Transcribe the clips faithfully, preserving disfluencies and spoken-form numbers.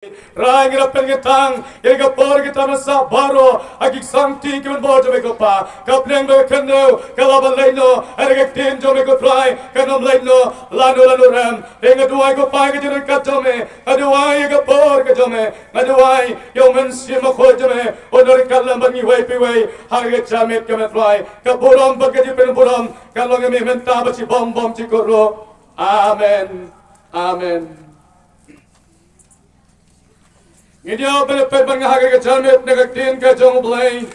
Trai, ngi la pynkyntang ïa ka por kata ban sah baroh ha ki sangti ki ban bor jong me ko Pa. Ka bneng bad ka khyndew ka la ban leit noh, hynrei ka ktien jong me ko Trai kan ym leit noh lano lano ruh. Te nga duwai ko Pa ïa ka jingryngkat jong me, nga duwai ïa ka por ka jong me, nga duwai ïa U Mynsiem Bakhuid jong me un ryngkat lem bad ngi iwei pa iwei ha ka janmiet ko me Trai. Ka burom bad ka jingpynburom kan long ïa me mynta bad shibun bun shi kynta ruh. Amen. Amen. Ngin ïa peit, peit bad nga ha ka janmiet na ka ktien ka jong U Blei,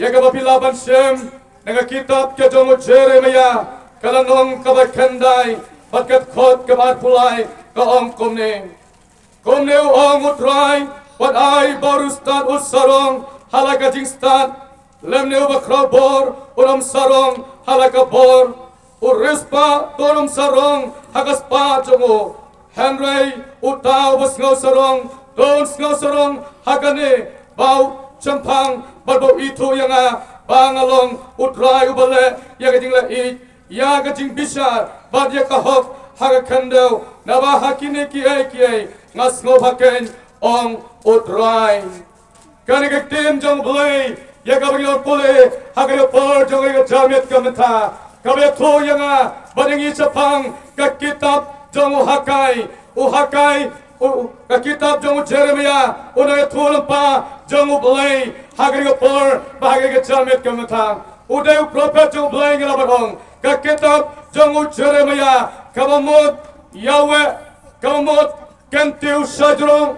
ïa kaba phi lah ban shem na ka kitab ka jong u Jeremiah, ka lynnong kaba khyndai bad ka dkhot kaba arphew lai, ka ong kumne. Kumne u ong U Trai, wat ai ba u riewstad un sarong ha la ka jingstad, lymne uba khraw bor un ym sarong ha la ka bor. U riewspah to un ym sarong ha ka spah jong u, hynrei uta uba sngew sarong to un sngew sarong ha kane, ba un shemphang bad ba un ithuh ïa nga ba nga long U Trai uba leh ïa ka jingleh ïeit, ïa ka jingbishar bad ïa ka hok ha ka khyndew, naba ha kine kiei kiei nga sngewbha keiñ, ong U Trai. Kane ka ktien jong U Blei ïa kaba ngi ïoh pule ha ka por jong ka janmiet ka mynta, kaba ïathuh ïa nga bad ïa ngi shaphang ka kitab jong u Haggai. U Haggai, u, ka kitab jong u Jeremiah, u nongïathuhlypa jong U Blei ha ka por bad ha ka janmiet ka mynta. U dei u prophet jong U Blei, ngi lah ban ong. Ka kitab jong u Jeremiah kaba mut Yahweh, kaba mut kyntiew shajrong.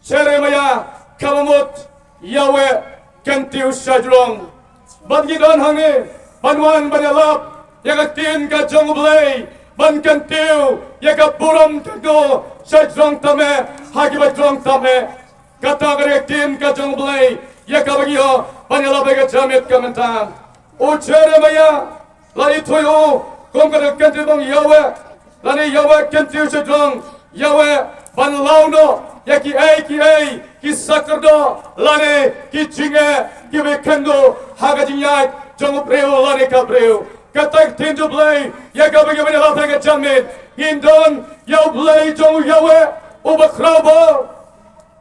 Jeremiah kaba mut Yahweh kyntiew shajrong. Bad ngi don hangne ban wan ban ïalap ïa ka ktien ka jong U Blei, ban kyntiew ïa ka burom ka jong u shajrong tam eh ha kiba jrong tam eh. Kata ka dei ka ktien ka jong U Blei ïa kaba ngi ïoh ban ïalap ïa ka janmiet ka mynta. U Jeremiah la ithuh ïa u kum ka dei ka kyntiew jong Yahweh, lane Yahweh kyntiew shajrong, Yahweh ban law noh ïa kiei kiei ki sakyrdoh lane ki jingeh kiba ïakynduh ha ka jingïaid jong u briew lane ka briew. Kata ka ktien jong U Blei ïa kaba ngi ïoh ban ïalap ha ka janmiet. Ngin don ïa U Blei jong u Yahweh uba khraw bor.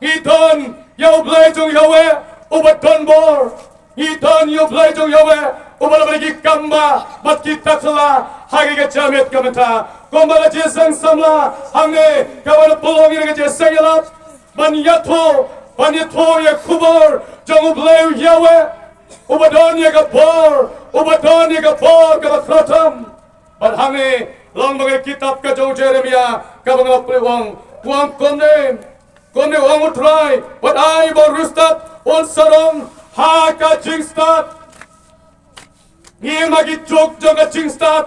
Ngi don ïa U Blei jong u Yahweh uba don bor. Ngi don ïa U Blei jong u Yahweh uba la ban ïa ki kam bad ki takla ha ka janmiet ka mynta. Kumba la jingïaseng samla hangne, kaba la pynlong ïa ka jingïaseng ïalap ban ïathuh, ban ïathuh ïa ka khubor jong U Blei u Yahweh uba don ïa ka bor, uba don ïa ka bor kaba khraw tam. Bad hangne long ba ka kitab ka jong u Jeremiah kaba nga la pule u ong, u ong kumne. Kumne u ong U Trai, wat ai ba u riewstad un sarong ha ka jingstad. Ngim ha ki juk jong ka jingstad.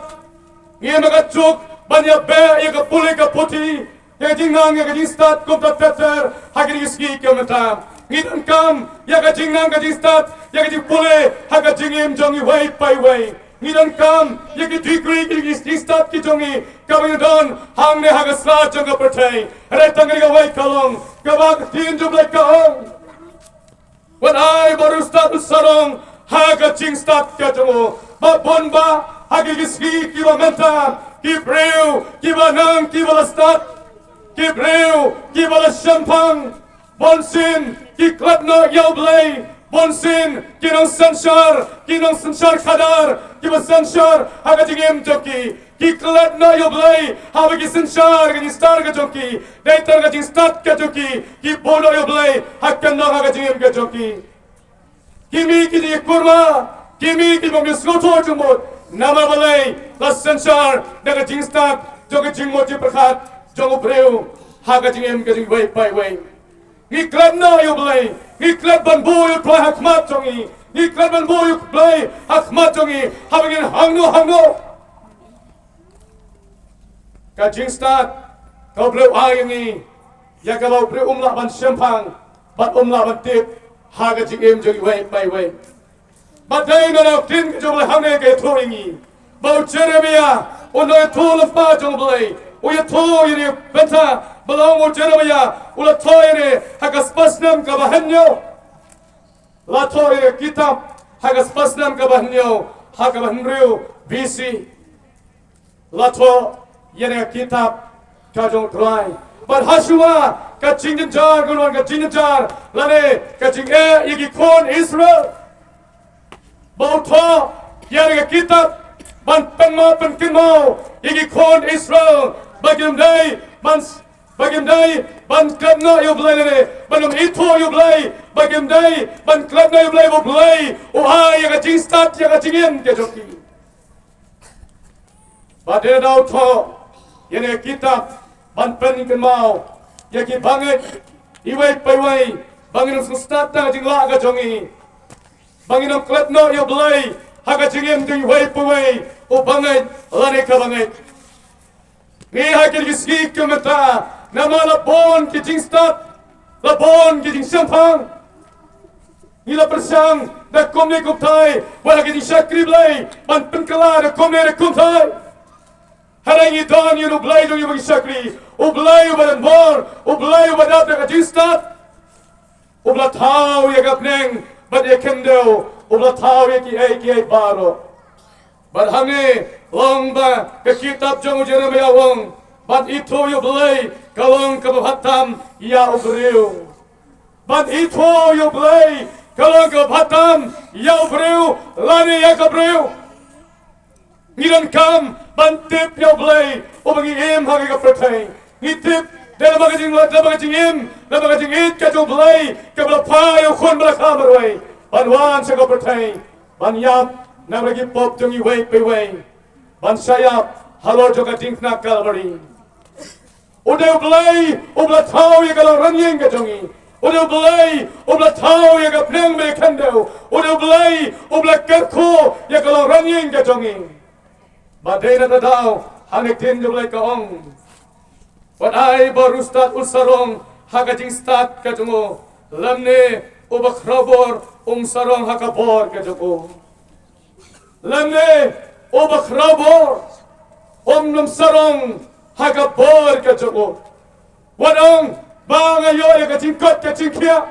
Ngim ha ka juk ban ïa beh ïa ka pule ka puthi, ïa ka jingnang ïa ka jingstad kumta ter ter ha kine ki sngi ki mynta. Ngi donkam ïa ka jingnang ka jingstad, ïa ka jingpule ha ka jingim jong iwei pa iwei. Ngi donkam ïa ki degree ki, ki, ki stad ki jong ngi kaba ngi don hangne ha ka sla jong ka pyrthei. Hynrei tang kane kawei ka long kaba ka ktien jong U Blei ka ong, wat ai ba u riewstad un sarong ha ka jingstad ka jong u. Bad bun bah ha ki, ki sngi kiba mynta, ki briew kiba nang kiba la stad, ki briew kiba la shemphang, bunsien ki klet noh ïa U Blei. Bunsien ki nongsynshar, ki nongsynshar khadar, kiba synshar ha ka jingim jong ki, ki klet noh ïa U Blei haba ki synshar ka jingstad ka jong ki. Dei tang ka jingstad ka jong ki, ki buh noh ïa U Blei ha ka nong ha ka jingim ka jong ki. Ki mih ki jingkurma, ki mih ki bym ïasngewthuh jingmut. Namar balei? La synshar da ka jingstad jong ka jingmut jingpyrkhat jong u briew ha ka jingim ka jong iwei pa iwei. Ngi klet noh ïa U Blei, ngi klet ban buh ïa U Blei ha khmat jong ngi, ngi klet ban buh ïa U Blei ha khmat jong ngi haba ngin hangno hangno. Ka jingstad ka U Blei u ai ïa ngi, ïa kaba u briew um lah ban shemphang bad um lah ban tip ha ka jingim jong iwei pa iwei. Bad dei na ka ktien ka jong U Blei hangne ka ïathuh ïa ngi ba u Jeremiah u nongïathuhlypa jong U Blei, u ïathuh ïa kane ka bynta ba long u Jeremiah u la thoh ïa kane ha ka spah snem kaba hynñiew. La thoh ïa kane ka kitab ha ka spah snem kaba hynñiew, ha kaba hynriew B C. La thoh ïa kane ka kitab ka jong U Trai. Bad ha shuwa ka jingjynjar, ka long ka jingjynjar lane ka jingeh ïa ki khun Israel. Ba u thoh ïa ka kitab ban pynmap pynkynmaw ïa ki khun Israel ba kim dei ban, ba kim dei ban klet noh ïa u Blei lane ban ym ithuh ïa u Blei, ba kim dei ban klet noh ïa u Blei, ba u Blei u ai ïa ka jingstad ïa ka jingim ka jong ki. Ba dei na u thoh ïa ka kitab ban pynkynmaw ïa ki bangeit iwei pa iwei ba ngin ym sngewstad tang ka jinglah ka jong ngi, ba ngin ym klet noh ïa u Blei ha ka jingim jong iwei pa iwei u bangeit lane ka bangeit. Ngi ha kine ki sngi kumta namar la bun ki jingstad, la bun ki jingshemphang. Ngi la pyrshang da kumne kumtai, wat ha ki jingshakri Blei ban pynkylla da kumne da kumtai. Hynrei ngi don ïa u Blei jong ngi ba ngi shakri, u Blei uba don bor, u Blei uba dap da ka jingstad, uba la thaw ïa ka bneng bad ïa ka khyndew, uba la thaw ïa kiei kiei baroh. Bad hangne long ba ka kitab jong u Jeremiah u ong, ban ithuh ïa u Blei ka long kaba bha tam ïa u briew. Ban ithuh ïa u Blei ka long kaba bha tam ïa u briew lane ïa ka briew. Ngi donkam ban tip ïa u Blei uba ngi im ha ka pyrthei. Ngi tip dei namar ka jinglah, namar ka jingim, namar ka jingïeit ka jong u Blei kaba la phah ïa u khun ba la kha marwei ban wan sha ka pyrthei ban ïap namar ki pop jong iwei pa iwei, ban shah ïap halor jong ka diengphna Kalbari. U dei u Blei uba la thaw ïa ka long rangïing ka jong ngi. U dei u Blei uba la thaw ïa ka bneng bad ïa ka khyndew. U dei u Blei uba la kyrkhu ïa ka long rangïing ka jong ngi. Ba dei na kata ka daw hangne ka ktien jong u Blei ka ong, wat ai ba u riewstad un sarong ha ka jingstad ka jong u, lymne u bakhrawbor un sarong ha ka bor ka jong u. Lymne u bakhrawbor um nym sarong ha ka bor ka jong u. Wat ong ba nga ïoh ïa ka jingkoit ka jingkhiah,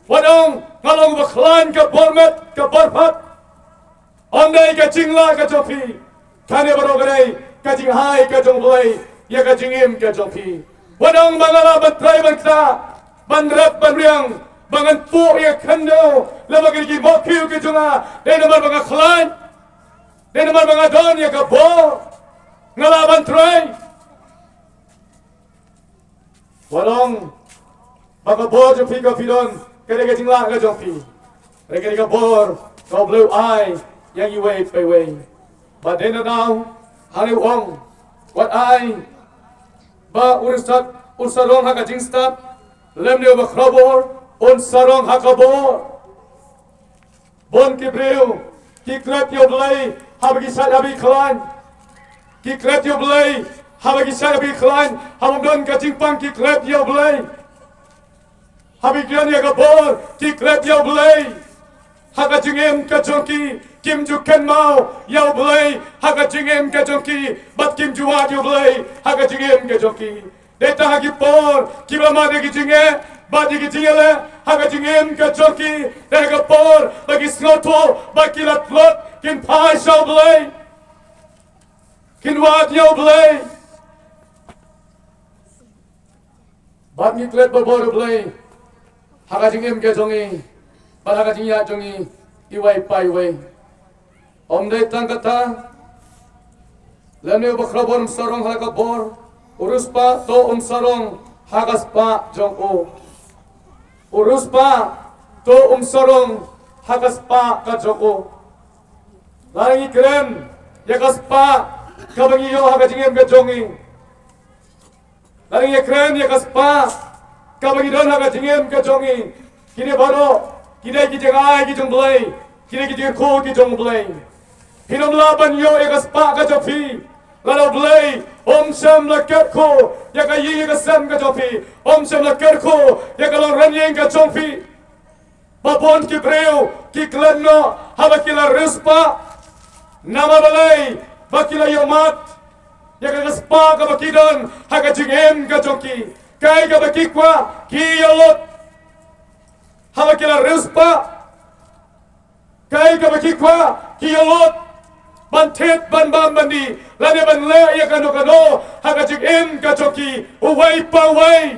wat ong nga long uba khlaiñ ka bor met ka bor phad. Ym dei ka jinglah ka jong phi, kane baroh ka dei ka jingai ka jong u Blei ïa ka jingim ka jong phi. Wat ong ba nga lah ban trei ban ktah, ban rep ban riang, ba ngan puh ïa ka khyndew lyngba kine ki mohkhiew ki jong nga, dei namar ba nga khlaiñ, dei namar ba nga don ïa ka bor, nga lah ban trei. Wat ong ba ka bor jong phi kaba phi don ka dei ka jinglah ka jong phi, ka dei ka bor kaba u Blei u ai ïa ngi iwei pa iwei. Ba dei na kata ka daw hangne u ong, wat ai ba u riewstad un sarong ha ka jingstad, lymne u bakhrawbor un sarong ha ka bor. Bun ki briew ki klet ïa u Blei haba ki shait, haba ki khlaiñ. Ki klet ïa u Blei haba ki shait, haba ki khlaiñ, haba ym don ka jingpang ki klet ïa u Blei. Haba ki don ïa ka bor ki klet ïa u Blei ha ka jingim ka jong ki, kim ju kynmaw ïa u Blei ha ka jingim ka jong ki, bad kim ju wad ïa u Blei ha ka jingim ka jong ki. Dei tang ha ki por kiba mad ïa ki jingeh bad ïa ki jingeh leh ha ka jingim ka jong ki. Dei ha ka por ba ki sngewthuh ba ki la tlot, kin phai sha u Blei, kin wad ïa u Blei. Bad ngi klet ba bor u Blei ha ka jingim ka jong ngi bad ha ka jingïaid jong ngi iwei pa iwei. Ym dei tang kata, lymne u bakhrawbor um sarong ha ka bor, u riewspah to um sarong ha ka spah jong u. U riewspah to um sarong ha ka spah ka jong u. Lada ngi kren ïa ka spah kaba ngi ïoh ha ka jingim ka jong ngi, lada ngi kren ïa ka spah kaba ngi don ha ka jingim ka jong ngi, kine baroh ki dei ki jingai ki jong u Blei, ki dei ki jingkyrkhu ki jong u Blei. Phin ym lah ban ïoh ïa ka spah ka jong phi lada u Blei um shym la kyrkhu ïa ka ïing ïa ka sem ka jong phi, um shym la kyrkhu ïa ka long rangïing ka jong phi. Ba bun ki briew ki klet noh haba ki la riewspah. Namar balei? Ba ki la ïohmad ïa ka spah kaba ki don ha ka jingim ka jong ki. Kaei kaba ki kwah, ki ïalut. Haba ki la riewspah, kaei kaba ki kwah, ki ïalut. ban thied, ban bam, ban dih, lane ban leh ïa kano kano ha ka jingim ka jong ki, uwei pa uwei.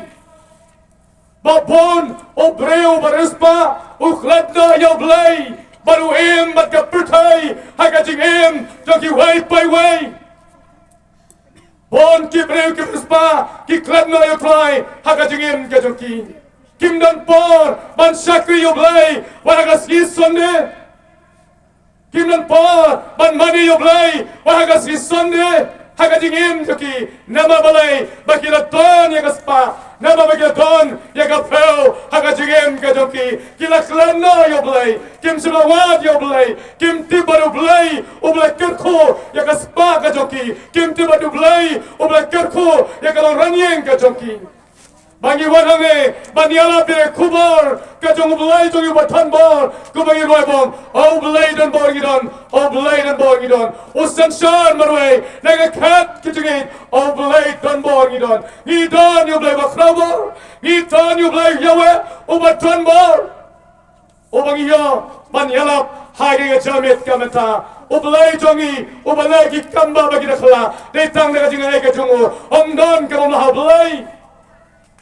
Ba bun u briew ba riewspah u klet noh ïa U Blei, bad u im bad ka pyrthei ha ka jingim jong kiwei pa iwei. Bun ki briew ki riewspah ki klet noh ïa U Trai ha ka jingim ka jong ki. Kim don por ban shakri ïa U Blei wat ha ka sngi Sunday. Kim don por ban mane ïa U Blei wat ha ka sngi Sunday ha ka jingim jong ki. Namar balei? Ba ki la don ïa ka spah. Namar ba ki la don ïa ka phew ha ka jingim ka jong ki. Ki la klet noh ïa U Blei. Kim shym la wad ïa U Blei. Kim tip ba U Blei u ba la kyrkhu ïa ka spah ka jong ki. Kim tip ba U Blei u ba la kyrkhu ïa ka long rangïing ka jong ki. Ba ngi wan hangne ban ïalap ïa ka khubor ka jong U Blei jong ngi uba donbor, kumba ngi rwai bom, O Blei donbor ngi don, O Blei donbor ngi don. U synshar marwei na ka khet ka jong ngi, O Blei donbor ngi don. Ngi don ïa U Blei uba khraw bor, ngi don ïa U Blei Yahweh uba donbor, uba ngi ïoh ban ïalap ha kane ka janmiet ka mynta. U Blei jong ngi uba leh ki kam ba ki da khlad, dei tang da ka jingai ka jong u. Ym don kaba mlien ha U Blei.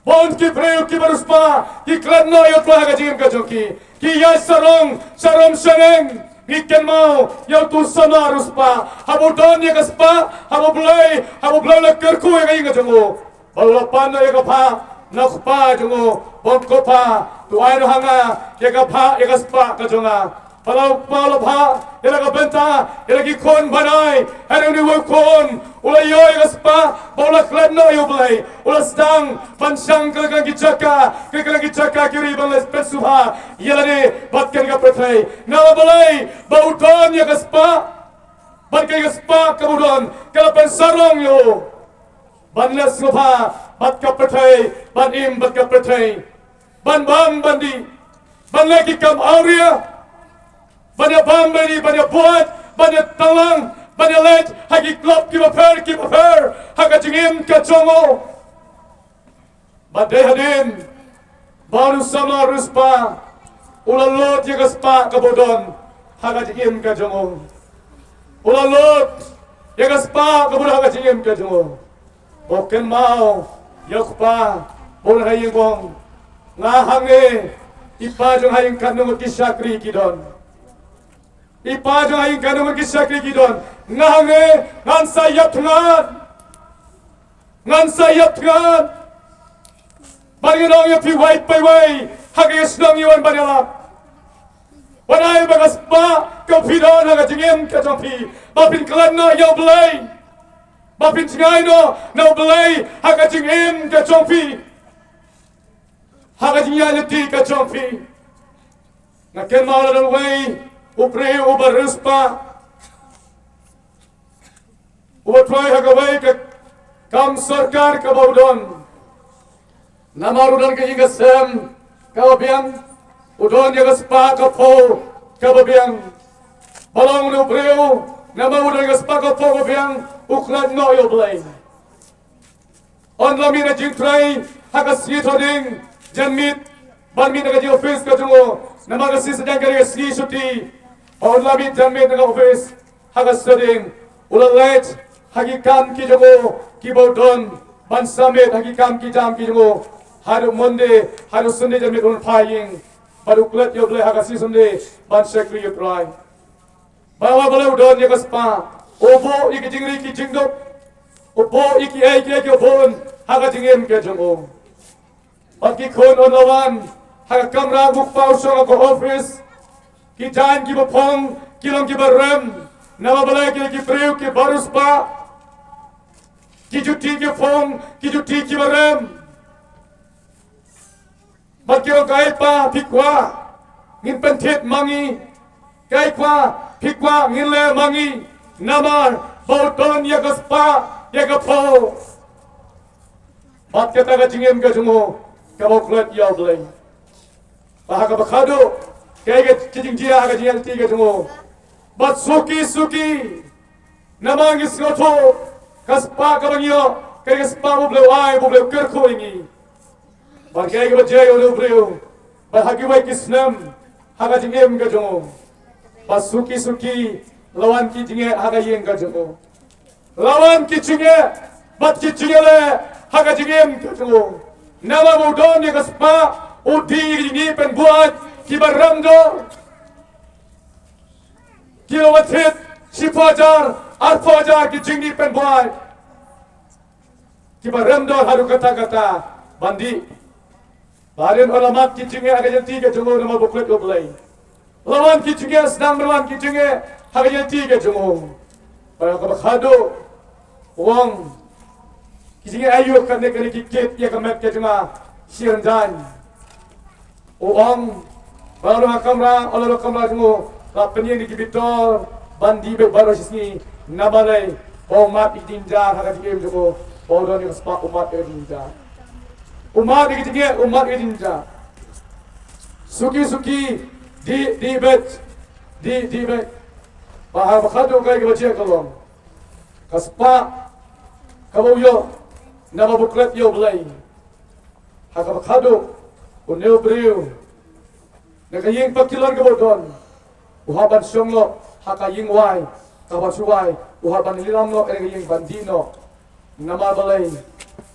Bun ki briew kiba riewspah ki klet noh ïa U Trai ha ka jingim ka jong ki. Ki ïaid sarong sharum shaneng. Ngi kynmaw ïa uto u samla riewspah, haba u don ïa ka spah, haba U Blei, haba U Blei u la kyrkhu ïa ka ïing ka jong u, ba u la pan noh ïa ka phah na u kpa jong u, ba u ong, ko pa, to ai noh ha nga ïa ka phah, ïa ka spah ka jong nga. Ba la u kpa u la phah ïa la ka bynta ïa la ki khun ban ai. Hynrei une uwei u khun u la ïoh ïa ka spah ba u la klet noh ïa U Blei. U la sdang ban shang kylleng ki jaka, kylleng ki jaka ki ri, ban leit pynsngewbha ïa lade bad kane ka pyrthei. Namar balei? Ba u don ïa ka spah bad kane ka spah kaba u don ka la pynsarong ïa u ban leit sngewbha bad ka pyrthei, ban im bad ka pyrthei, ban bam ban dih, ban leh ki kam awria, ban ïa bam ban dih, ban ïa buaid, ban ïa tanglang, ban ïa leit ha ki club kiba pher kiba pher ha ka jingim ka jong u. Bad dei hadien ba une u samla riewspah u la lut ïa ka spah kaba u don ha ka jingim ka jong u. U la lut ïa ka spah kaba u don ha ka jingim ka jong u. Ba u kynmaw ïa u kpa, ba u don ha ïing, u ong, nga hangne, i pa jong nga ha ïing katno ngut ki shakri ki don. I pa jong nga ha ïing katno ngut ki shakri ki don. Nga hangne ngan sa ïap thngan. Ngan sa ïap thngan. Bad ngan ong ïa phi uwei pa uwei ha ka shnong, ngi wan ban ïalap. Wat ai ba ka spah kaba phi don ha ka jingim ka jong phi, ba phin klet noh ïa U Blei, ba phin jngai noh na U Blei ha ka jingim ka jong phi, ha ka jingïaid lynti ka jong phi. Nga kynmaw la don uwei u briew uba riewspah uba trei ha kawei ka kam sorkar kaba u don. Namar u don ka ïing ka sem kaba biang, u don ïa ka spah ka phew kaba biang. Ba long une u briew, namar u don ïa ka spah ka phew kaba biang, u klet noh ïa U Blei. Un la mih na jingtrei ha ka sngi Thohdieng janmiet, ban mih na ka jingoffice ka jong u, namar ka sngi Saitjaiñ ka dei ka sngi shuti. Un la mih janmiet na ka office ha ka Thohdieng, u la leit ha ki kam ki jong u kiba u don ban submit ha ki kam ki jam ki jong u. Haduh Monday, haduh Sunday janmiet un phai ïing, bad u klet ïa U Blei ha ka sngi Sunday ban shakri ïa U Trai. Ba wat balei u don ïa ka spah, u buh ïa ki jingri ki jingduk, u buh ïa kiei kiei kiba bun ha ka jingim ka jong u. Bad ki khun un la wan ha ka kamra ba u kpa u shong ha ka office. Ki jaiñ kiba phong ki long kiba rem. Namar balei? Ki, ki briew kiba riewspah. Ki juti kiba phong, ki juti kiba rem. Bad ki ong, kai pa, phi kwah ngin pynthied ma ngi? Kai pa, phi kwah ngin leh ma ngi? Namar ba u don ïa ka spah, ïa ka phew. Bad kata ka jingim ka jong u kaba u klet ïa U Blei. Bad ha kaba khatduh, kaei ka jingjia ha ka jingïaid lynti ka jong u? Bad suki suki, namar ngi sngewthuh ka spah kaba ngi ïoh ka dei ka spah ba U Blei u ai, ba U Blei u kyrkhu ïa ngi. Bad kaei kaba jia ïa une u briew? Bad ha kiwei ki snem ha ka jingim ka jong u, bad suki suki La wan ki jingeh ha ka ïing ka jong u. La wan ki jingeh bad ki jingeh leh ha ka jingim ka jong u. Namar ba u don ïa ka spah u dih ïa ki jingdih pynbuaid kiba rem dor. Ki la wan thied shiphew hajar, arphew hajar ki jingdih pynbuaid kiba rem dor haduh katta katta ban dih. Ba hadien u la mad ki jingeh ha ka jingim ka jong u namar ba u klet ïa U Blei. La wan ki jingeh, sdang ban wan ki jingeh ha ka jingim ka jong u. Ba kaba khadduh u ong, ki jingeh aïu kane kane ki kit ïa ka met ka jong nga shi ryndang. U ong ba u la ha kamra, u la ha kamra jong u, la pynïeng da ki bitor ban dih beit baroh shi sngi. Namar balei? Ba u mad ïa ki jingjia ha ka jingim jong u, ba u don ïa ka spah u mad ïa ka jingjia. U mad ïa ka jingeh, u mad ïa ka jingjia. Suki suki, dih dih beit, dih dih beit. Ba ha kaba khadduh kaei kaba jia ka long, ka spah kaba u ïoh namar ba u klet ïa U Blei. Ha kaba khadduh une u briew na ka ïing pakilon kaba u don, u hap ban shong noh ha ka ïing wai, kaba shu wai u hap ban lilam noh ïa ka ïing ban dih noh. Namar balei?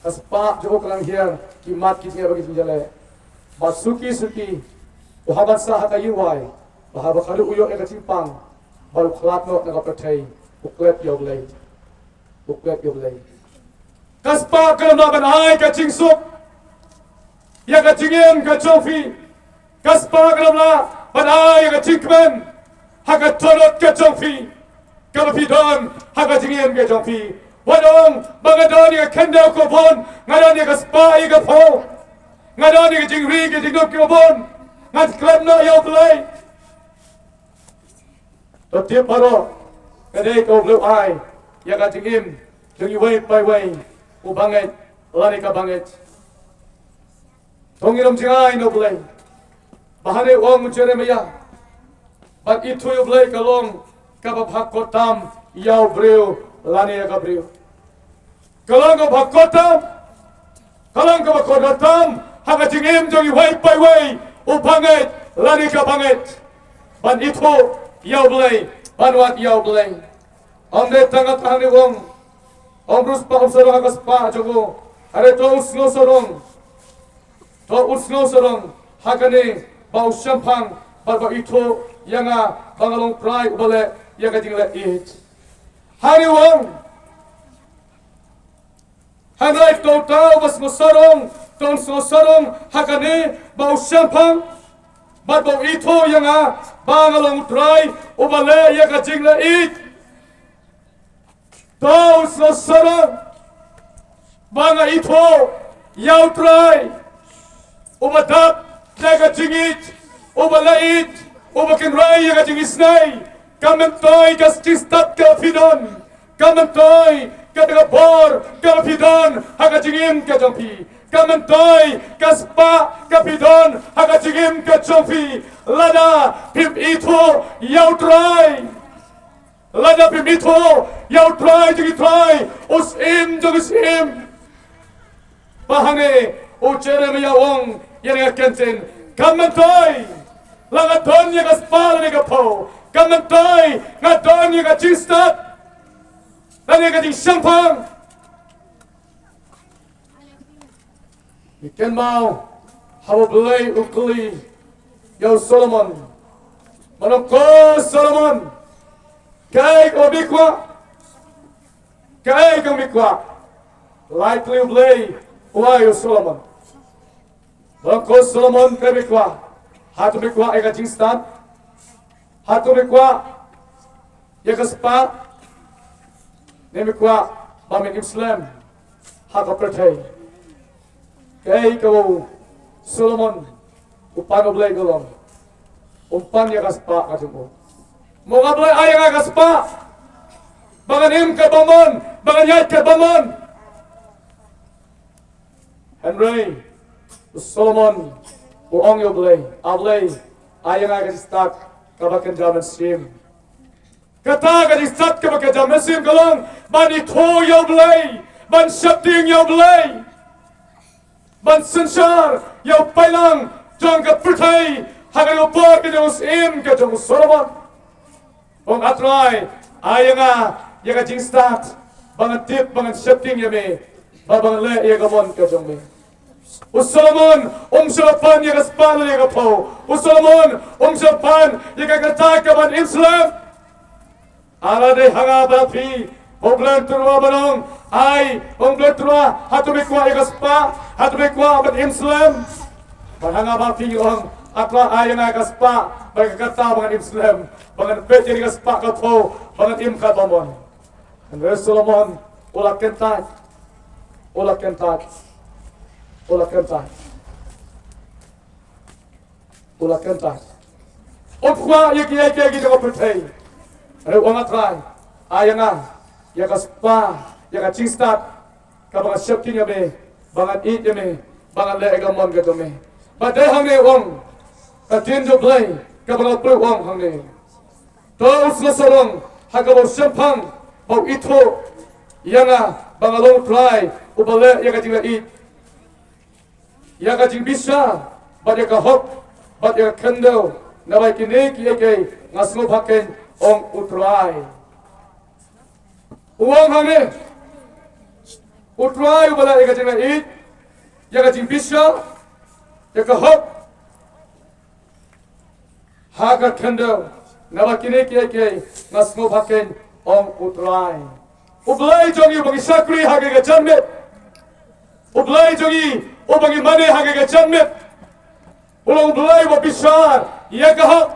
Ka spah jong u ka la hiar, ki mad ki jingeh bad ki jingjia leh. Ba suki suki u hap ban sah ha ka ïing wai. Ba ha kaba khadduh u ïoh ïa ka jingpang, ba u khlad noh na ka pyrthei, u klet ïa U Blei. U klet ïa U Blei. Ka spah kam lah ban ai ka jingsuk ïa ka jingim ka jong phi. Ka spah kam lah ban ai ïa ka jingkmen ha ka dohnud ka jong phi, kaba phi don ha ka jingim ka jong phi. Wat ong ba nga don ïa ka khyndew kaba bun, nga don ïa ka spah ïa ka phew, nga don ïa ka jingri ka jingduk kaba bun, ngan klet noh ïa U Blei. To tip baroh, ka dei ka U Blei u ai ïa ka jingim jong iwei pa iwei, u bangeit lane ka bangeit. To ngin ym jingai na U Blei. Ba hane u ong u Jeremiah, ban ithuh ïa U Blei ka long kaba bha kordor tam ïa u briew lane ïa ka briew. Ka long kaba kordor tam, ka long kaba kordor tam ha ka jingim jong iwei pa iwei, u bangeit lane ka bangeit, ban ithuh ïa U Blei, ban wad ïa U Blei. Ym dei tang kata, hane u ong, ym rung spah, ym sarong ha ka spah jong u. Hynrei to un sngew sarong, to un sngew sarong ha kane ba u shemphang bad ba u ithuh ïa nga ba nga long u trai uba leh ïa ka jingleh ïeit. Hane u ong, hynrei to uta uba sngew sarong, to un sngew sarong ha kane ba u shemphang bad ba u ithuh ïa nga ba nga long u trai uba leh ïa ka jingleh ïeit. To un sngew sarong ba nga ithuh ïa u Trai uba dap da ka jingïeit, uba leh ïeit, uba kynrei ïa ka jingisynei. Ka myntoi ka jingstad kaba phi don, ka myntoi kata ka bor kaba phi don ha ka jingim ka jong phi, ka myntoi ka spah kaba phi don ha ka jingim ka jong phi, lada phim ithuh ïa u Trai. Lada phim ithuh ïa u Trai jong ki trai, u Syiem jong ki syiem. Ba hane u Jeremiah u ong ïa nga, ka ktien, ka myntoi la nga don ïa ka spah lane ka phew, ka myntoi nga don ïa ka jingstad lane ka jingshemphang. Ngi kynmaw haba u Blei u kylli ïa u Solomon, u ong, ko Solomon, kaei kaba me kwah? Kaei kaba me kwah? Lai kylli u Blei, u ong ïa u Solomon, u ong, ko Solomon, kaei kaba me kwah? Hato me kwah ïa ka jingstad? Hato me kwah ïa ka spah? Ne me kwah ba men im slem ha ka pyrthei? Kaei kaba u Solomon u pan u Blei ka long, um pan ïa ka spah ka jong u. Mo, nga Blei, ai ïa nga ka spah ba ngan im katba mon, ba ngan ïaid katba mon. Hynrei u Solomon u ong ïa u Blei, a Blei, ai ïa nga ka jingstad kaba kynja mynsiem. Kata ka jingstad kaba kynja mynsiem ka long ban ithuh ïa u Blei, ban sheptieng ïa u Blei, ban synshar ïa u paidlang jong ka pyrthei ha kane ka por ka jong u Syiem ka jong u Solomon. Ong, A Trai, ai ïa nga ïa ka jingstad, ba ngan tip, ba ngan sheptieng ïa me, ba, ba ngan leh ïa ka mon ka jong me. U Solomon um shym la pan ïa ka spah ne ïa ka phew. U Solomon um shym la pan ïa ka kyrta kaban im slem. Lada dei ha nga bad phi, U Blei un tyrwa ban ong, ai, U Blei un tyrwa, hato me kwah ïa ka spah, hato me kwah ban im slem. Bad ha nga bad phi ngi ong, A Trai, ai ïa nga ka spah bad ka kyrta ba ngan im slem, ba ngan peit ïa ka spah ka phew, ba ngan im katba mon. Hynrei u Solomon u la kyntait, u la kyntait, u la kyntait, u la kyntait. Um kwah ïa kiei kiei ki jong ka pyrthei. Hynrei u ong, A Trai, ai ïa nga ïa ka spah, ïa ka jingstad, kaba ngan sheptieng ïa me, ba ngan ïeit ïa me, ba ngan leh ïa ka mon ka jong me. Bad dei hangne u ong, ka ktien jong U Blei kaba nga pule u ong hangne. To u sngewsarong ha kaba u shemphang, ba u ithuh ïa nga ba nga long U Trai uba leh ïa ka jingïeit, ïa ka jingbishar, bad ïa ka hok, bad ïa ka khyndew. Naba ïa kine kiei kiei nga sngewbha keiñ, ong U Trai. U ong hangne, U Trai uba leh ïa ka jingïeit, ïa ka jingbishar, ïa ka hok, ha ka khyndew. Naba kine kiei kiei nga sngewbha keiñ, ong U Trai. U Blei jong ngi uba ngi shakri ha kane ka janmiet, U Blei jong ngi uba ngi mane ha kane ka janmiet, u long U Blei uba bishar ïa ka hok,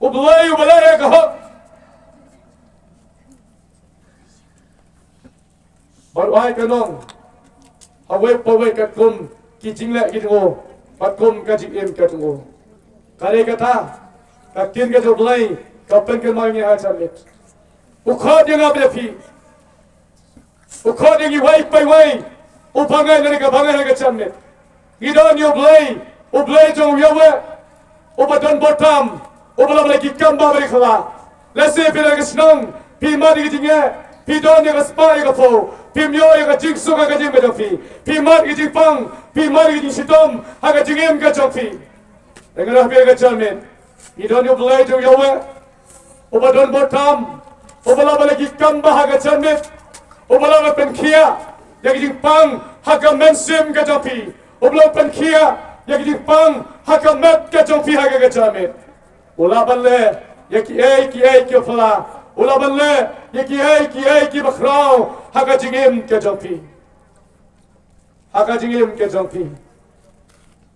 U Blei uba leh ïa ka hok. Bad u ai ka nong ha uwei pa uwei katkum ki jingleh ki jong u, bad kum ka jingim ka jong u. Ka dei kata ka ktien ka jong U Blei ka pynkynmaw ïa ngi ha ka janmiet. U khot ïa nga bad ïa phi, u khot ïa ngi uwei pa uwei, u bangai lane ka bangai ha ka janmiet. Ngi don ïa U Blei, U Blei jong u Yahweh, uba don bor tam, uba lah ban leh ki kam ba bha bad khraw. Lehse phi don ha ka shnong, phi mad ïa ka jingeh, phi don ïa ka spah ïa ka phew, phim ïoh ïa ka jingsuk ha ka jingim ka jong phi. Phi mad ïa ka jingpang, phi mad ïa ka jingshitom ha ka jingim ka jong phi. Te nga ong ïa phi ha ka janmiet, ngi don ïa U Blei jong u Yahweh, uba don bor tam, uba lah ban leh ki kam ba bha ha ka janmiet, uba lah ban pynkhiah ïa ka jingpang ha ka mynsiem ka jong phi, uba lah ban pynkhiah ïa ka jingpang ha ka met ka jong phi ha ka janmiet. U lah ban leh ïa kiei kiei kiba phylla, u lah ban leh ïa kiei kiei kiba khraw ha ka jingim ka jong phi. Ha ka jingim ka jong phi.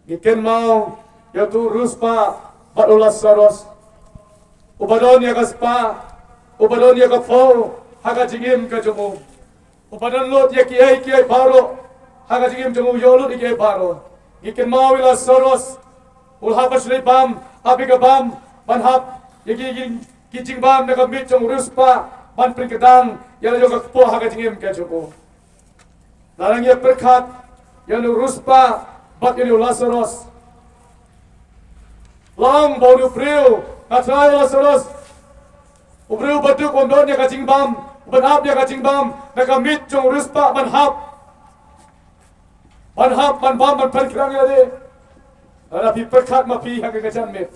Ngi kynmaw ïa uto u riewspah bad u Lasaros, uba don ïa ka spah, uba don ïa ka phew ha ka jingim ka jong u, uba don lut ïa kiei kiei baroh ha ka jingim jong u, u ïoh lut ïa kiei baroh. Ngi kynmaw ïa u Lasaros, u la hap sha lade bam, hap ïa ka bam, ban hap ïa ki, ki, ki jingbam na ka miej jong u riewspah, ban pynkdang ïa la jong ka kpoh ha ka jingim ka jong u. Lada ngi ïa pyrkhat ïa une u riewspah bad ïa une u Lasaros, long ba une u briew, nga tharai u Lasaros, u briew uba duk, um don ïa ka jingbam, u ban ap ïa ka jingbam na ka miej jong u riewspah, ban hap, ban hap, ban bam, ban pynkdang ïa lade. Lada phi pyrkhat ma phi ha kane ka janmiet,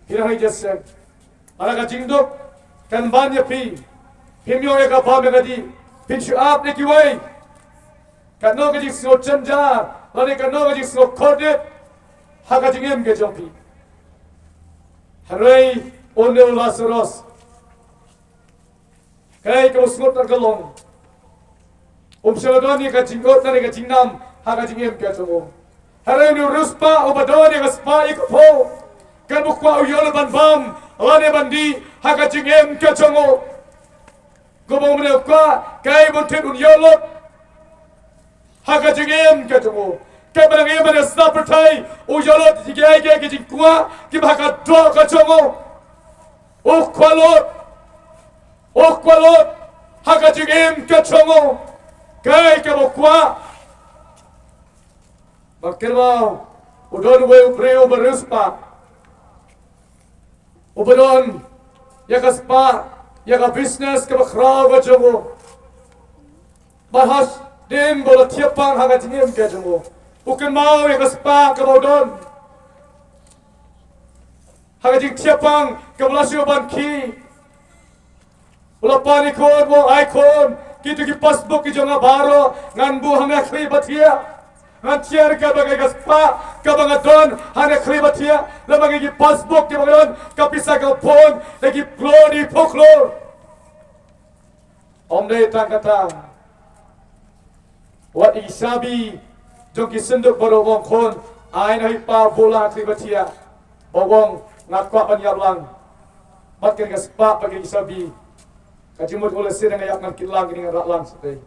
phi dang ïaseng. Lada ka jingduk kan ban ïa phi, phim ïoh ïa ka bam ïa ka dih, phin shu ap ïa kiwei. Katno ka jingsngew jynjar lane katno ka jingsngew kordit ha ka jingim ka jong phi. Hynrei une u Lasaros, kaei kaba sngewtynnat ka long, um shym la don ïa ka jingud lane ka jingnam ha ka jingim ka jong u. Hynrei une u riewspah uba don ïa ka spah ïa ka phew, kan ym kwah u ïoh lut ban bam lane ban dih ha ka jingim ka jong u. Kumba u mane u kwah kaei ban thied, un ïoh lut ha ka jingim ka jong u. Kaei ba nang im ha kane ka pyrthei, u ïoh lut ïa kiei kiei ki jingkwah kiba ha ka doh ka jong u. U kwah lut, u kwah lut ha ka jingim ka jong u kaei kaba u kwah. Ba kynmaw, u don uwei u briew uba riewspah, uba don ïa ka spah, ïa ka business kaba khraw ka jong u. Bad hadien ba u la thiah pang ha ka jingim ka jong u, u kynmaw ïa ka spah kaba u don. Ha ka jingthiah pang kaba u la shu ban khih, U la pan ïa i khun, u ong, ai khun, kito ki passbook ki jong nga baroh ngan buh hangne ha khlieh ba thiah. Ngan share kaba ka spah kaba nga don hangne ha khlieh ba thiah. Lada nga ïoh ki passbook kiba nga don, ka pisa ka bun da ki klur, da ki phew klur. Ym dei tang kata, wat ïa ki shabi jong ki synduk baroh, u ong, khun, ai noh ïa i pa, buh lang ha khlieh ba thiah. Ba u ong, nga kwah ban ïap lang. Bad kane ka spah bad kine ki shabi, ka jingmut u la sien, nga ïap, ngan kit lang kine, ngan rah lang shatei.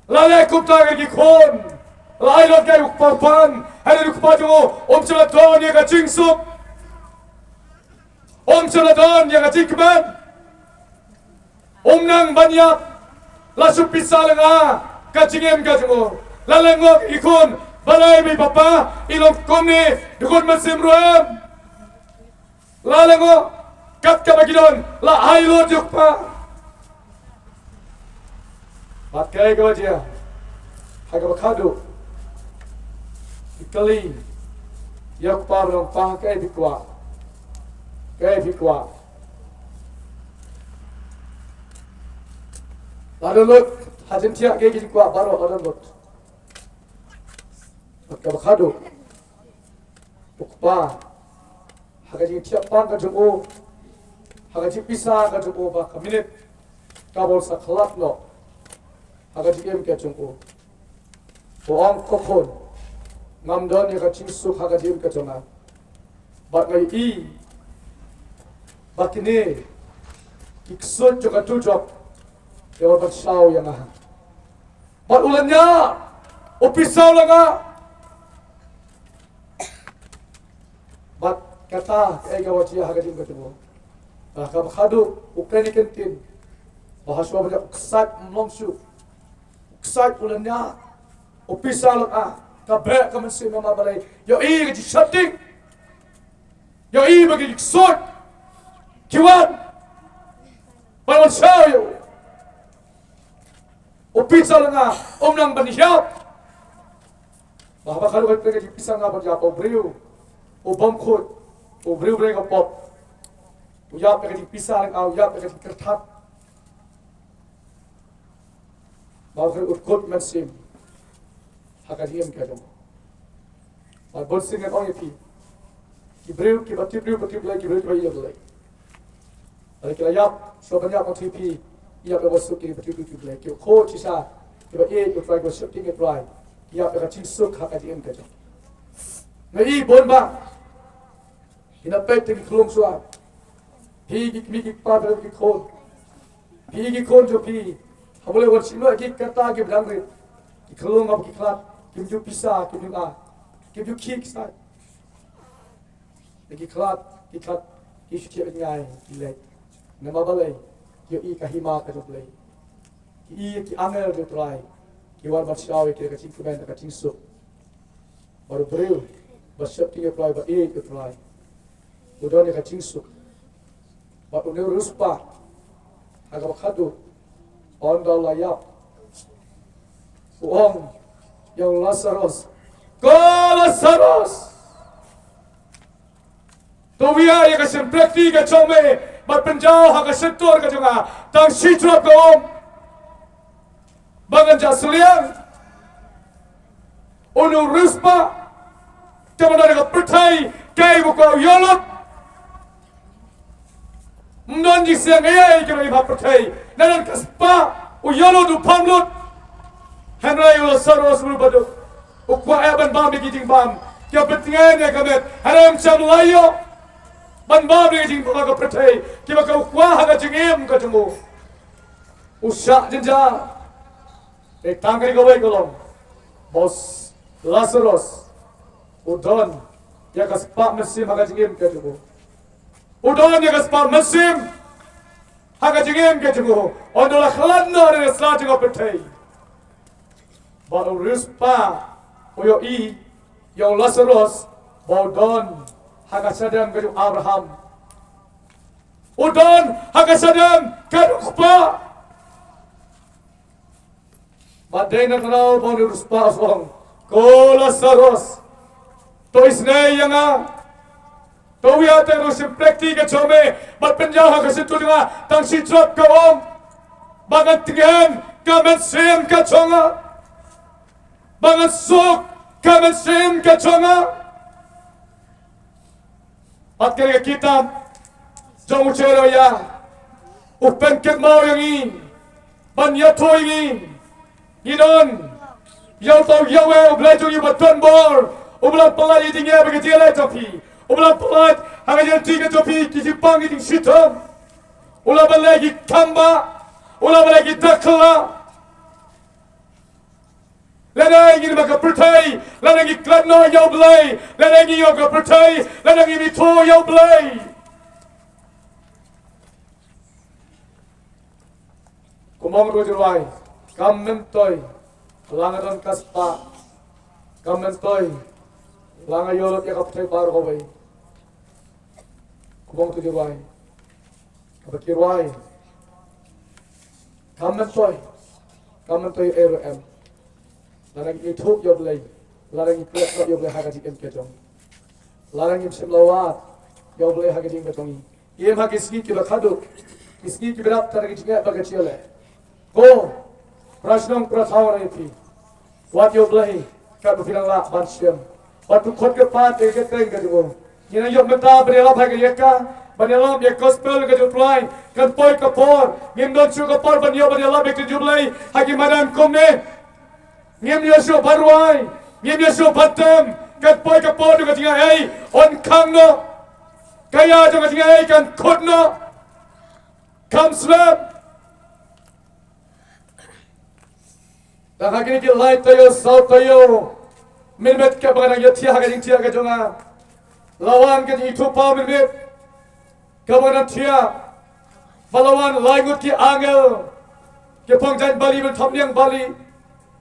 La leh kumta ïa ki khun. La ai lut ïa u kpa ban, hynrei u kpa jong u um shym la don ïa ka jingsuk, um shym la don ïa ka jingkmen. Um nang ban ïap. La shu pisa lynga ka jingim ka jong u. La lyngngoh ïa ki khun, balei ba i papa i long kumne, dkhot mynsiem ruh em. La lyngngoh kat kaba ki don, la ai lut ïa u kpa. Bad kaei kaba jia, ha kaba khadduh ki kylli ïa u kpa, ba long, pa, kaei phi kwah? Kaei phi kwah? La don lut ha jingthiah, kaei ka jingkwah baroh la don lut. Bad kaba khadduh, u kpa, ha ka jingthiah pang ka jong u, ha ka jingpisa ka jong u, ba ka minit kaba u sa khlad noh ha ka jingim ka jong u, u ong, ko khun, ngam don ïa ka jingsuk ha ka jingim ka jong nga. Bad nga ïohi ba kine ki ksuid jong ka dujok ki wan ban shaw ïa nga. Bad u lynñiar, u pisa u la ngah. Bad kata kaei kaba jia ha ka jingim ka jong u. Bad kaba khadduh u kren ïa ka ktien ba hashwa ba u ksaid, ym long shuh. U ksaid, u lynñiar, u pisa u la ngah. Ka beh ka mynsiem, namar balei? Ïohi ka jingsheptieng. Ïohi ba ki ksuid ki wan ban wan shaw ïa u. U pisa u la ngah, um nang ban ïap. Ba haba khadduh ka jingpisa ngah ban ïap, u briew u bym khuid, u briew briew ka pop, u ïap ïa ka jingpisa lynga, u ïap ïa ka jingkyrthat. Ba u khuid, u khuid mynsiem ha ka jingim ka jong u. Bad bun sien ngan ong ïa phi, ki briew kiba tip briew, ba tip Blei, ki briew kiba ïeit ïa U Blei, lada ki la ïap, shuwa ban ïap, nga ong ïa phi, ki ïap ïa ka suk, kiba tip briew, tip Blei, kiba khuid shisha, kiba ïeit ïa U Trai, kiba sheptieng ïa U Trai, ki ïap ïa ka jingsuk ha ka jingim ka jong ki. Nga i bun ba ki na peit te ki khlung shuwa. Phi ki kmie ki kpa, phi ki khun, phi ki khun jong phi, haba leit wan shim noh ïa ki, kata kiba dang rit, ki khlung haba ki khlad, kim ju pisa, kim ju ngah, kim ju khih ki ksaid. Ki khlad, ki khlad, ki shu thiah beit, ngai, ki leit. Namar balei? Ki ïohi ka hima ka jong U Blei, ki i ki angel jong U Trai ki wan ban shaw ïa ki da ka jingkmen, da ka jingsuk. Bad u briew ba sheptieng ïa U Trai, ba ïeit ïa U Trai, u don ïa ka jingsuk. Bad une u riewspah, ha kaba khadduh, ynda u la ïap, u ong ïa u Lasaros, ko Lasaros, to wiar ïa ka shynrikti ka jong me bad pynjaw ha ka shyntur ka jong nga tang shi drop ka um, ba ngan jah suliang. Une u riewspah, te ban don ha ka pyrthei kaei ba u kwah, u ïoh lut. Ym don jingsiang ei ei kaba im ha pyrthei. Nadong ka spah, u ïoh lut, u pang lut. Hynrei u Lasaros u baduk, u kwah eh ban bam ïa ki jingbam kiba pyntngen ïa ka met, hynrei um shym la ïoh ban bam ïa ki jingbam ha ka pyrthei kiba u kwah ha ka jingim ka jong u. U shah jynjar. Te tang kane kawei ka long, ba u Lasaros u don ïa ka spah mynsiem ha ka jingim ka jong u. U don ïa ka spah mynsiem ha ka jingim ka jong u. Ynda u la khlad noh na ka sla jong ka pyrthei, bad u riewspah u ïohi ïa u Lasaros ba u don ha ka shadem ka jong u Abraham, u don ha ka shadem ka jong u kpa. Bad dei na kata ka daw ba une u riewspah u ong, ko Lasaros, to isynei ïa nga. To ïa te ruh shim practice ka jong me, bad pynjaw ha ka shyntur jong nga, tang shi jrop ka um. Ba ngan tngen ka mynsiem ka jong nga. Ba ngan suk ka mynsiem ka jong nga. Bad kane ka kitab jong u Jeremiah u pynkynmaw ïa ngi, ban ïathuh ïa ngi. Ngi don ïa uta u Yahweh, u Blei jong ngi uba don bor, uba la pyllait ïa ka jingeh bad ka jingleh jong phi, uba la pyllait ha ka jingïaid ka jong phi ki jingpang ki jingshitom, u la ban leh ki kham bah, u la ban leh ki dakhla. Lada ngi ïa ka pyrthei, lada ngi klet noh ïa u Blei, lada ngi ïa ka pyrthei, lada ngi ïathuh ïa u Blei. Kumba nga ong ruh, kam myntoi la nga don ka spah, kam myntoi la nga ïoh lut ïa ka pyrthei baroh kawei. Kumba nga ong ruh, kaba ki rwai, kam myntoi, kam myntoi ei ruh em. Lada ngi ïathuh ïa u Blei, lada ngi klet noh ïa u Blei ha ka jingim ka jong ngi, lada ngim shym la wad ïa u Blei ha ka jingim ka jong ngi, im ha ki sngi kiba khadduh, ki sngi kiba dap tang da ka jingeh bad ka jingleh. Ko para shnong para thaw, nga ong ïa phi, wad ïa u Blei katba phi dang lah ban shem. Wat khot kyrpad ïa ka kyrteng ka jong u. Ngi nang ïoh mynta ban ïalap ha ka ïa ka, ban ïalap ïa ka gospel ka jong u Trai, kan poi ka por ngim don shuh ka por ban ïoh ban ïalap ïa ka jong u Blei ha ki madan kumne. Ngim ïoh shuh ban rwai, ngim ïoh shuh ban tem, kan poi ka por jong ka jingaiei yn khang noh. Ka ïa jong ka jingaiei kan khot noh. Kam slem. Tang ha kine ki lai taïew saw taïew mynmiet kaba nga dang ïathiah ha ka jingthiah ka jong nga, la wan ka jingithuhpaw mynmiet kaba nga dang thiah. Ba la wan lai ngut ki angel, ki phong jaiñ bali ban thap niang bali.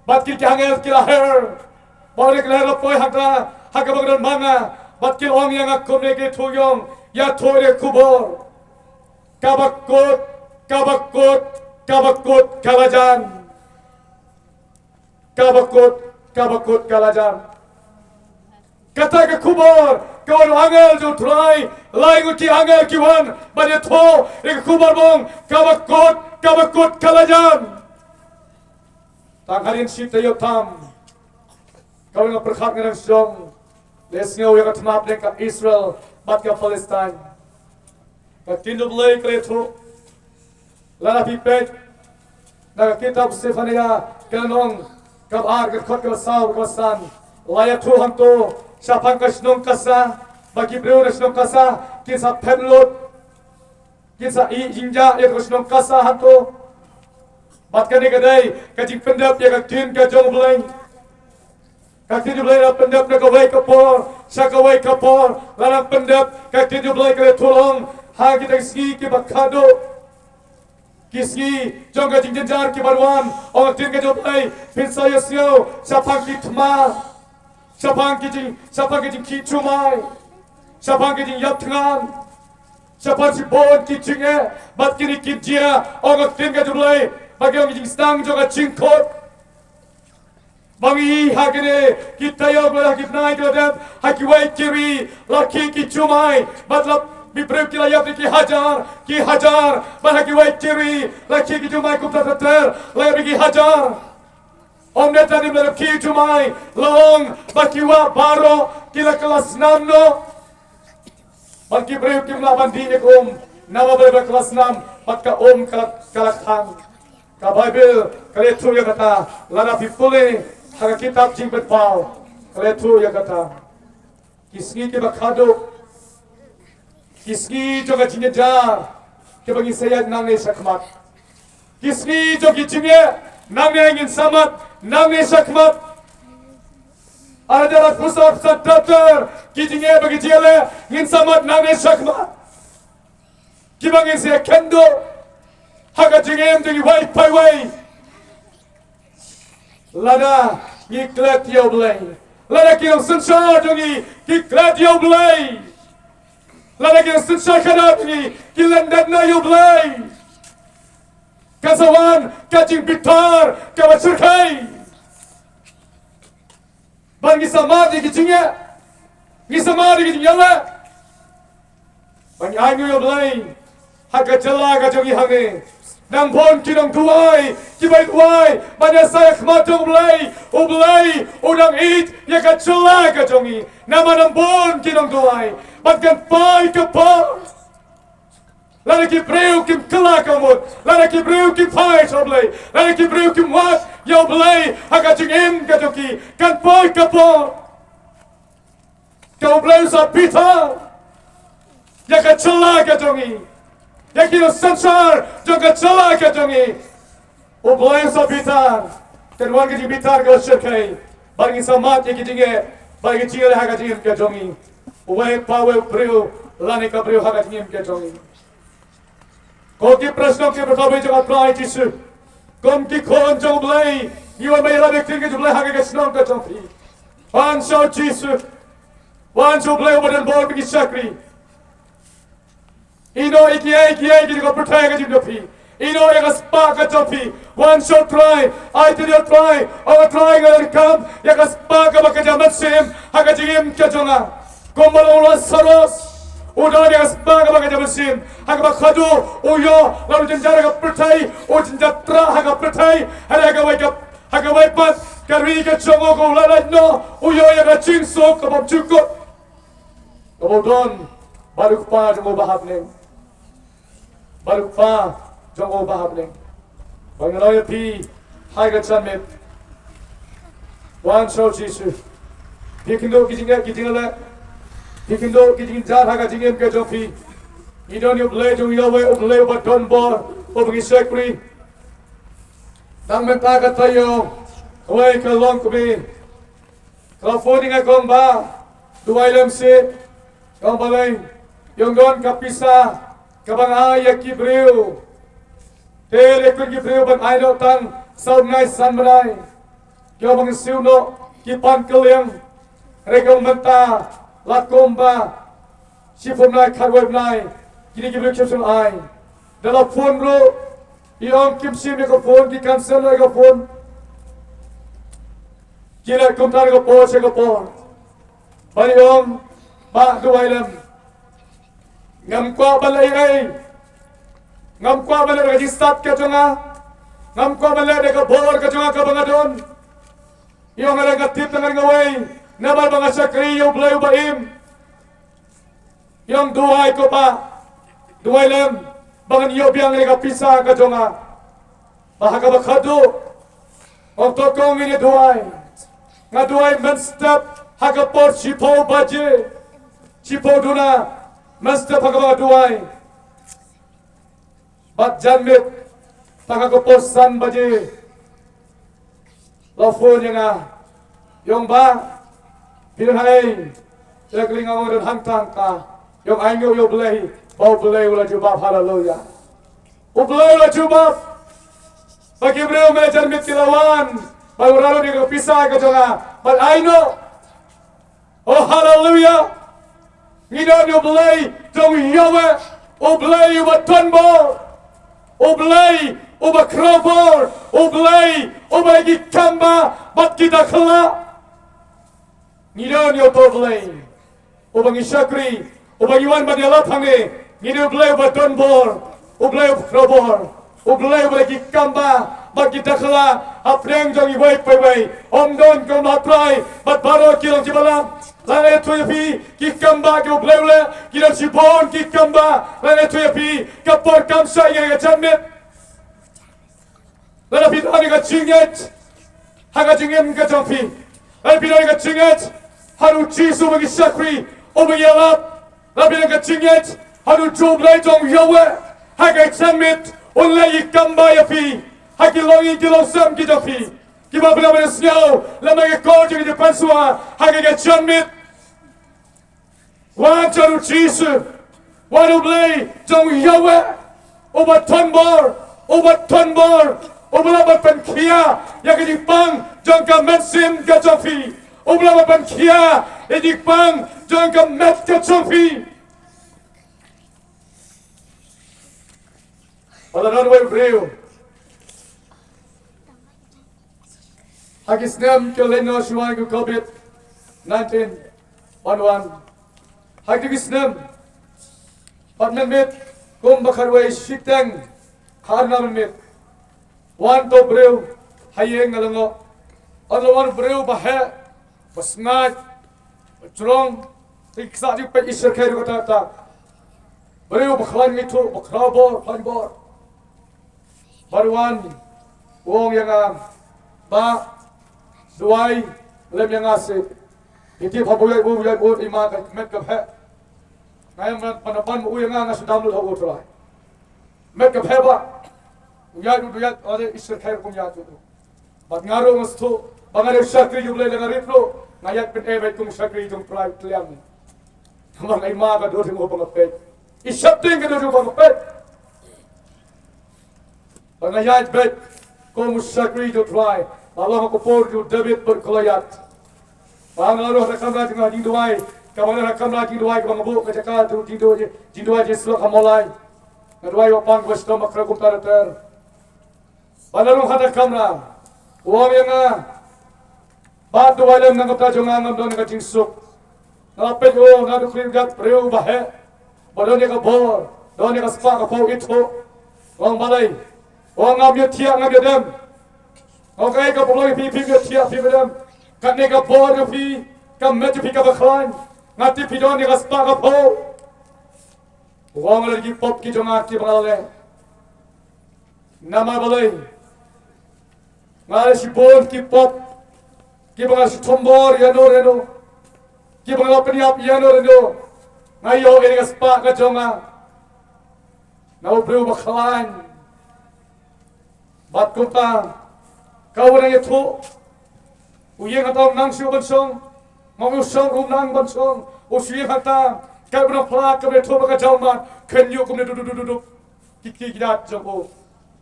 Bad ki, ki angel ki la her. Ba ki la her la poi hangta ha kaba nga don ma nga. Bad ki la ong ïa nga kumne, ki ïathuh ïa nga, ïathuh ïa ka khubor. Kaba kut, kaba kut, kaba kut ka la jan. Kaba kut, kaba kut ka la jan. Kata ka khubor ka wan u angel jong u Trai, lai ngut ki angel ki wan ban ïathuh ïa ka khubor ba ong, kaba kut, kaba kut ka la jan. Tang hadien shi taïew tam, kaba nga pyrkhat nga dang shong, leh sngew ïa ka thma hapdeng ka Israel bad ka Palestine. Ka ktien jong u Blei ka la ïathuh. Lada phi peit na ka kitab Sephaniah, ka lynnong kaba ar, ka dkhot kaba saw, kaba san, la ïathuh hangto shaphang ka shnong Gaza, ba ki briew na shnong Gaza kin sa phet lut, kin sa ïeh jingjah ïa ka shnong Gaza hangto. Bad kane ka dei ka jingpyndep ïa ka ktien ka jong u Blei. Ka ktien jong u Blei la pyndep na kawei ka por sha kawei ka por, la nang pyndep. Ka ktien jong u Blei ka la ïathuh long ha kita ki sngi kiba khadduh, ki sngi jong ka jingjynjar kiban wan. Ong ka ktien ka jong u Blei, phin sa ïohsngew shaphang ki thma, shaphang ki jing, shaphang ki jingkhih jumai, shaphang ki jingïap thngan, shaphang shibun ki jingeh. Bad kine kin jia, ong ka ktien ka jong u Blei, ba ki long ki jingsdang jong ka jingkhot. Ba ngi ïohi ha kine ki taïew, ba ha ki bnai ki la dep, ha kiwei ki ri la khih ki jumai, bad la, ki briew ki la ïap da ki hajar ki hajar. Bad ha kiwei ki ri la khih ki jumai kumta ter ter, la ïap da ki hajar. Ym dei tang ba la khih jumai, la ong ba ki wah baroh ki la kylla snam noh. Bad ki briew kim lah ban dih ïa ka um, namar ba la kylla snam, bad ka um ka la, ka la khang. Ka Baibl ka la ïathuh ïa kata, lada phi pule ha ka kitab Jingpynpaw, ka la ïathuh ïa kata. Ki sngi kiba khadduh, ki sngi jong ka jingjynjar, kiba ngin sa ïaid nangne shakhmat. Ki sngi jong ki jingeh, nangne ngin sa mad nangne shakhmat. Ar hajar arphew saw, san ter ter, ki jingeh bad ki jingeh, ngin sa mad nangne shakhmat. Kiba ngin sa ïakynduh ha ka jingim jong ngi wei pa wei. Lada ngi klet ïa u Blei, lada ki nongsynshar jong ngi ki klet ïa u Blei, lada ki nongsynshar khadar jong ngi ki lyndet noh ïa u Blei, kan sa wan ka jingbitar kaba shyrkhei. Bad ngi sa mad ïa ki jingeh, ngi sa mad ïa ki jingeh. Ba ngi ai nguh ïa U Blei ha ka jylla ka jong ngi hangne. Nang bun ki nongduwai kiba duwai ban ïasaid ha khmat jong U Blei. U Blei u nang ïeit ïa ka jylla ka jong ngi. Namar nang bun ki nongduwai. Bad kan poi ka por, lada ki briew kim kylla ka mut, lada ki briew kim phai sha U Blei, lada ki briew kim wad ïa U Blei ha ka jingim ka jong ki, kan poi ka por, ka U Blei u sa bitar ïa ka jylla ka jong ngi, ïa ki nongsynshar jong ka jylla ka jong ngi. U Blei u sa bitar. Kan wan ka jingbitar kaba shyrkhei. Bad ngin sa mad ïa ki jingeh, bad ïa ki jingeh ha ka jingim ka jong ngi. Uwei pa uwei u briew lane ka briew ha ka jingim ka jong ngi. Ko ki para shnong ki para kawei jong U Trai Jisu, kum ki khun jong U Blei, ngi wan ban ïalap ïa ka ktien ka jong U Blei ha ka shnong ka jong phi. Wan sha U Jisu. Wan sha U Blei uba don bor ba ngi shakri. Ïehnoh ïa kiei kiei ki jong ka pyrthei ka jong phi. Ïehnoh ïa ka spah ka jong phi. Wan sha U Trai. Ai te ïa U Trai. O Trai, nga donkam ïa ka spah kaba kynja mynsiem ha ka jingim ka jong nga. Kumba long u Lasarus u don ïa ka spah kaba kynja mynsiem, ha kaba khadduh u ïoh lada u jynjar ha ka pyrthei, u jynjar trah ha ka pyrthei, hynrei ha kawei ka, ha kawei pat ka ri ka jong u, ka u la lait noh, u ïoh ïa ka jingsuk kaba bymjukut kaba u don bad u Kpa jong u uba ha bneng. Bad u Kpa jong u uba ha bneng. Ba ngi ong ïa phi ha ka janmiet, wan sha U Jisu. Phi kynduh ki jingeh ki jingleh, phi kynduh ki jingjynjar ha ka jingim ka jong phi. Ngi don ïa U Blei jong ngi uwei, U Blei uba don bor, uba ngi shakri. Tang mynta ka taïew, kawei ka longkmie ka la phone ïa nga, ka ong ba, duwai lem seh, ka ong ba lei, ïong don ka pisa kaba nga ai ïa ki briew. Te lei khun ki briew ban ai noh tang saw bnai san bnai. Ki ong ba ngan siew noh ki pan kylliang. Hynrei ka ong mynta la kumba shiphew bnai, khatwei bnai, kine ki briew kim shym ai. Da la phone ruh, i ong kim shim ïa ka phone, ki cancel ïa ka phone. Ki leit kumta na ka por sha ka por. Ba i ong, Bah, duwai lem. Ngam kwah ban leh ei ei. Ngam kwah ban leh da ka jingstad ka jong nga. Ngam kwah ban leh da ka bor ka jong nga kaba nga don. I ong, nga la tip tang nga wei, namar ba nga shakri ïa U Blei uba im. I ong, duwai ko Bah, duwai lem ba ngan ïoh biang ïa ka pisa ka jong nga. Bad ha kaba khadduh, ong, to kong, ngin ïa duwai. Nga duwai mynstep ha ka por shiphew baje, shiphew duna, mynstep ha kaba nga duwai. Bad janmiet, tang ha ka por san baje, la phone ïa nga. I ong, Bah, phi don ha ei? Ïa ka liang nga ong, don hangta hangta. I ong, ai nguh ïa U Blei ba U Blei u la jubab. Haleluya. U Blei u la jubab. Ba ki briew mynta janmiet ki la wan ban wanrah ïa ka pisa ka jong nga. Bad ai noh. Oh, haleluya. Ngi don ïa U Blei jong ngi, U Blei uba don bor, U Blei uba khraw bor, U Blei uba la ki kamba bad ki dakhla. Ngi don ïa uto U Blei uba ngi shakri, uba ngi wan ban ïalap hangne. Ngi don U Blei uba don bor, U Blei uba khraw bor, U Blei uba la ki kamba bad ki dakhla hapdeng jong iwei pa iwei. Ym don kum U Trai bad baroh ki long kiba lam. Lada ïathuh ïa phi, ki kamba ki U Blei u leh, ki don shibun ki kamba. Lada ïathuh ïa phi, ka por kam shah ïa ka janmiet. Lada phi don ïa ka jingngeit ha ka jingim ka jong phi, lada phi don ïa ka jingngeit ha U Jisu uba ngi shakri, uba ngi ïalap, lada phi don ïa ka jingngeit ha U Blei jong ngi, ha ka janmiet un leh ïa ki kamba ïa phi ha ki longïing ki longsem ki jong phi. Kiba bynta ban sngew lem ha ka kor jong ka jingpynshitom ha ka janmiet. Wan sha U Jisu, wan U Blei jong ngi, uba don bor, uba don bor, uba lah ban pynkhia ïa ka jingpang jong ka mynsiem ka jong phi, uba lah ban pynkhia ïa ka jingpang jong ka met ka jong phi. Bad la don uwei u briew ha ki snem ki la leit noh shuwa ïa ka covid nineteen, wan wan ha ki snem Pat mynmiet, kumba khatwei shiteng, khatnga mynmiet, wan to briew ha ïing nga la ngoh. Wan la wan briew ba heh, ba sngaid, ba jrong, te ki ksah jingpeit i shyrkhei ruh kata kata. Briew ba khlaiñ ithuh, ba khraw bor, khlaiñ bor. Bad u wan, u ong ïa nga, Bah, duwai lem ïa nga seh. Phi tip haba u ïaid bun, u ïaid bun, i ma ka met ka heh. Nga ïa, ban, ban, ban u ïa nga, nga shu dam lut ha u Trai. Met ka heh bah. U ïaid u, u ïaid, ade i shyrkhei ruh kum ïaid u. Bad nga ruh nga sngewthuh ba nga dei u shakri jong U Blei, lada nga rit ruh nga ïaid pyneh beit kum u shakri jong U Trai tliang. Namar i ma ka dur jong u ba nga peit. I sheptieng ka dur jong u ba nga peit. Ba nga ïaid beit kum u shakri jong U Trai. Ba long ha ka por jong u David bad Goliath. Ba nga ruh ha ka kamra jong nga jingduwai, kaba nga ruh ha ka kamra jingduwai kaba nga buh ka jaka jong jingduwai, jingduwai jingsyllok ha Mawlai. Nga duwai ïa u pang kaba shitom ba khreh kumta ter ter. Ba la rung ha ka kamra, u ong ïa nga, Bah, duwai lem na ka bynta jong nga, ngam don ka jingsuk. Nga la peit, oh, nga dei u khlieh gat briew ba heh, ba don ïa ka bor, don ïa ka spah ka phew ithuh. Ong balei? Ong ngam ïoh thiah, ngam ïoh dem. Ong kaei ka pynlong ïa phi, phim ïoh thiah, phim ïoh dem? Katne ka bor jong phi, ka met jong phi kaba khlaiñ. Nga tip phi don ïa ka spah ka phew. Ong la ki pop ki jong nga kiba nga la leh. Namar balei? Nga la leh shibun ki pop kiba nga la shu thombor ïano ïano, kiba nga la pynïap ïano ïano. Nga ïoh ïa ka spah ka jong nga na u briew ba khlaiñ. Bad kumta ka u nang ïathuh, u ïeng hangta u nang shuh ban shong. Mo u shong, u nang ban shong, u shu ïeng hangta. Ka u nang phla, ka u ïathuh ba ka jaw mat, khynñiuh kumne dup dup dup dup. Ki kti ki jait jong u,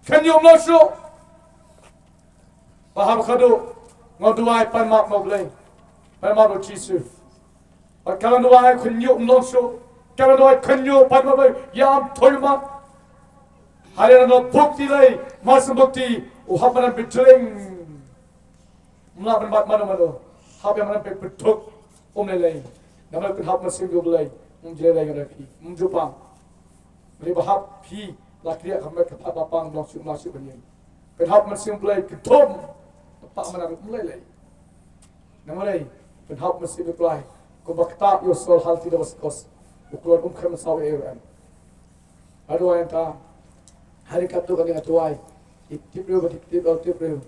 khynñiuh mo shuh. Ba haba khadduh nga duwai, pan map mo Blei, pan map mo Jisu. Bad ka la duwai khynñiuh, ym long shuh. Ka la duwai khynñiuh, pan map Blei, ïa ym thui map. Hynrei na bukti Blei, mar shu bukti, u hap ban pynjreng. Ym lah ban bat mano mano. Hap ïa ban pynthut. Um lei lei. Namar pynhap mynsiem jong U Blei, um ju lei lei ngan ïa phi, um ju pang. Balei ba hap phi la kriah ka met ka phad ba pang, long shuh, long shuh ban ïeng. Pynhap mynsiem Blei, ka thom. Ka pang mana um lei lei. Namar lei, pynhap mynsiem Blei. Kumba kata ïa u Saul ha lynti Damaskos, u kloi um khlem saw ïa u em. Haduh ïa ta, ha ri katto katne nga duwai, ki tip briew bad ki tip, tip briew.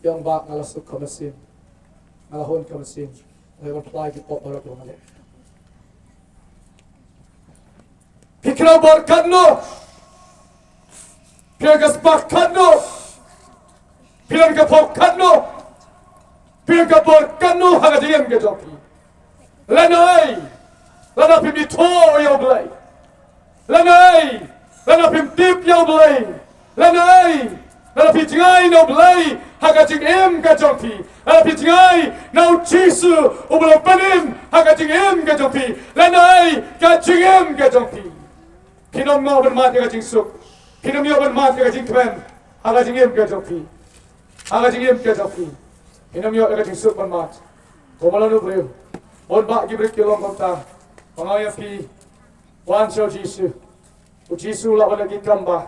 Ïa ong Bah, nga la suk ka mynsiem, nga la hun ka mynsiem. Nga la wan phla ïa ki pop baroh ba nga leh. Phi khraw bor katno? Phi don ka spah katno? Phi don ka phew katno? Phi don ka bor katno ha ka jingim ka jong phi? Lehnohei lada phim ithuh ïa U Blei, lehnohei lada phim tip ïa U Blei, lehnohei lada phi jngai na U Blei ha ka jingim ka jong phi, lada phi jngai na U Jisu uba long Pynim ha ka jingim ka jong phi, lehnohei ka jingim ka jong phi. Phin ym ïoh ban mad ïa ka jingsuk. Phin ym ïoh ban mad ïa ka jingkmen ha ka jingim ka jong phi. Ha ka jingim ka jong phi, phin ym ïoh ïa ka jingsuk ban mad. Kumba lano briew, bun bah ki briew ki long kumta. Nga ong ïa phi, wan sha U Jisu. U Jisu u lah ban leh ki kam bah.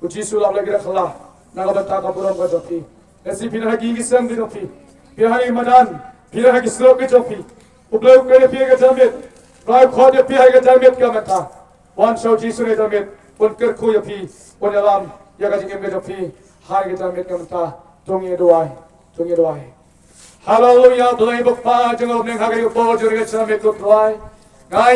U Jisu u lah ban leh ki rakhlaw na ka bynta ka burom ka jong phi. Lehse phi don ha ki ïing ki sem ki jong phi, phi don ha ki madan, phi don ha ki surok ki jong phi. U Blei u kren ïa phi ha ka janmiet. U Blei u khot ïa phi ha ka janmiet ka mynta. Wan sha U Jisu ha ka janmiet, un kyrkhu ïa phi, un ïalam ïa ka jingim ka jong phi ha ka janmiet ka mynta. To ngin duwai, to ngin duwai. Haleluya, Blei Kpa jong nga, ha kane ka por jong ka janmiet, ko Trai, nga